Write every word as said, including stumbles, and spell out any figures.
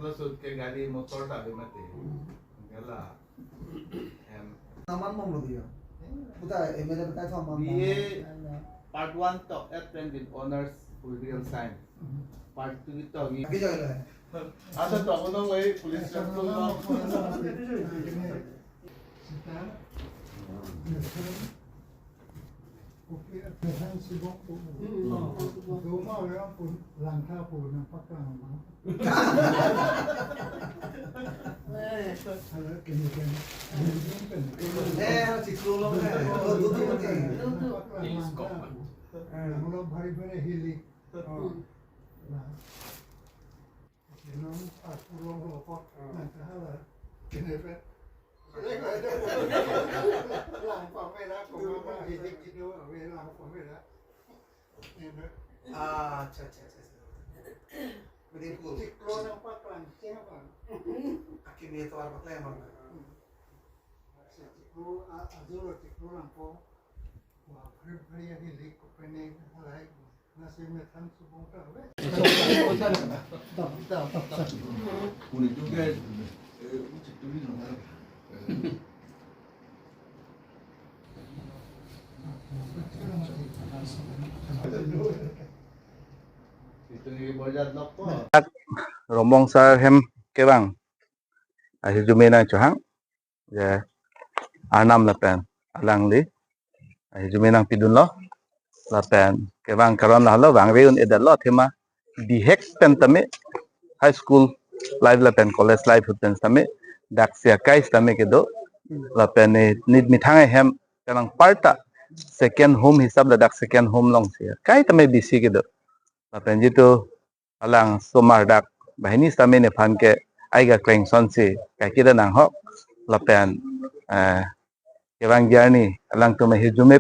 Sut ke gari motor ta ave mati. Gala. Em. Naman mong lo dia. Puta M L A ta thom man. B A part one tok at present in honors full real science. Part two tok. Agi jai le. Asa tok unong lai police station lo. Sita. Kopi a-, Methang Subong pu. Hmm, oh, Subong. Doma orang pun langka pu nangpaklang ma. Eh. Hala kini kan. Eh, hal chiklo lo kan. Oh, dudu kan. Dudu. Nangpaklang langka pu. Nang lo bhari bhari hili. Hmm. Nah. Inong aku long lo kok. Hmm. Nang kahala. Kini pe. Lang pamela ko mama hidik kido, ave lang pamela. Ina. Ah, acha, acha, acha, acha. Very cool. Chiklo nangpaklang cheng apa? Akimi atovar paklang abang. Hmm. Chiklo a-, ajur chiklo lang po. Wah, bhari bhari ahilik kopene halai. Romong sar ahem kevang ahirjume nangchohang. Je Arnam lapen alangli ahirjume nangpidunlo. Lapen kevang karon lahelo, vangve un-edetlo athema bihek pen tame high school life lapen college life ahut pen tame dak si akai tame kedo. Lapen ne nit methang ahem kevang aparta second home hisap ladak second home along si akai tame bisi kedo. Lapen jitu alang asomar dak banghini sitame nephan ke ai ga kleng son si kaiketa nanghok lapen, eh, kevang journey alangtum ahirjume